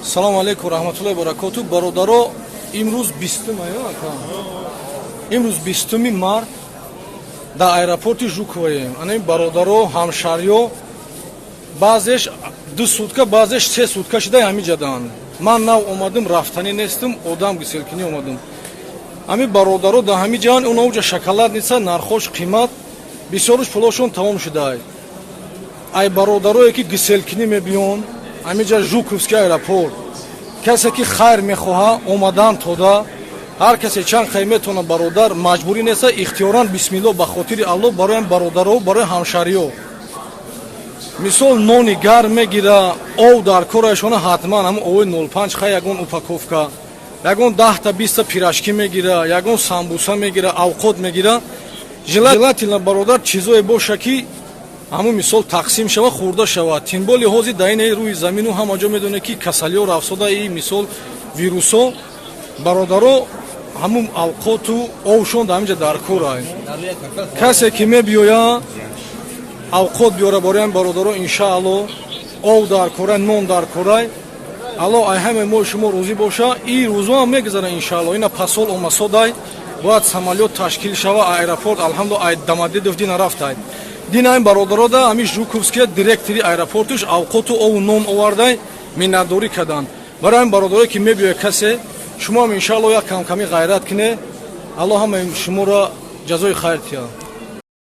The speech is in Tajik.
Салому алейкум, раҳматуллои баракоту, бародаро. Имрӯз 20-ум, ака, имрӯз 20-уми март дар аэропорти Жуковоем. Ана бародаро, ҳамшаҳриё, баъзеш 2 сутка, баъзеш 3 сутка шуда ҳамин ҷаданд. Ман нав омадам, рафтанӣ нестам, одам гиселкунӣ омадам. Ҳамин бародаро дар ҳамин ҷаан унаоҷа шоколадница, нархош қимат, бисёруш пулошон тамом шудаай. Ай бародарое, ки гиселкунӣ мебиён ҳаминҷа, Жуковский аэропорт, касе ки хайр мехоҳа, омадан тода, ҳар касе чанд хай метавона, бародар, маҷбурӣ неста, ихтиёран, бисмилло, ба хотири Аллоҳ, барои бародаро, барои ҳамшаҳриё. Мисол, нони гарм мегира, ов дар корашона ҳатман, ҳамн ови 05 хай, ягон упаковка, ягон 10-та, 20-та пирожки мегира, ягон самбуса мегира, авқот мегира. Желательно, бародар, чизое боша, ки ҳамун мисол тақсим шава, хӯрда шавад. Тем более ҳозир дар ин рӯи замину ҳама ҷо медонед, ки касалиҳо рафсода, и мисол вирусо. Бародаро, ҳамун авқоту овшон дар ҳаминҷа дар корай. Касе ки мебиёя, авқот биёра барои бародаро, иншаалло. Ов дар корай, нон дар корай. Алло ай ҳамаи мо шумо розӣ боша. И рӯзоам мегузара, иншаалло. Ина пасол омасодай, бояд самолёт ташкил шава. Аэропорт, алҳамду, ай Домодедово дина рафтай. Дина ин бародарода ҳамин Жуковския директори аэропортуш авқоту ову нон овардай, миннатдорӣ карданд. Барои ҳамин бародарое, ки мебиёя, касе шумоам, иншаалло, як камкамӣ ғайрат кине. Алло ҳамаи шуморо ҷазои хайр тиҳад.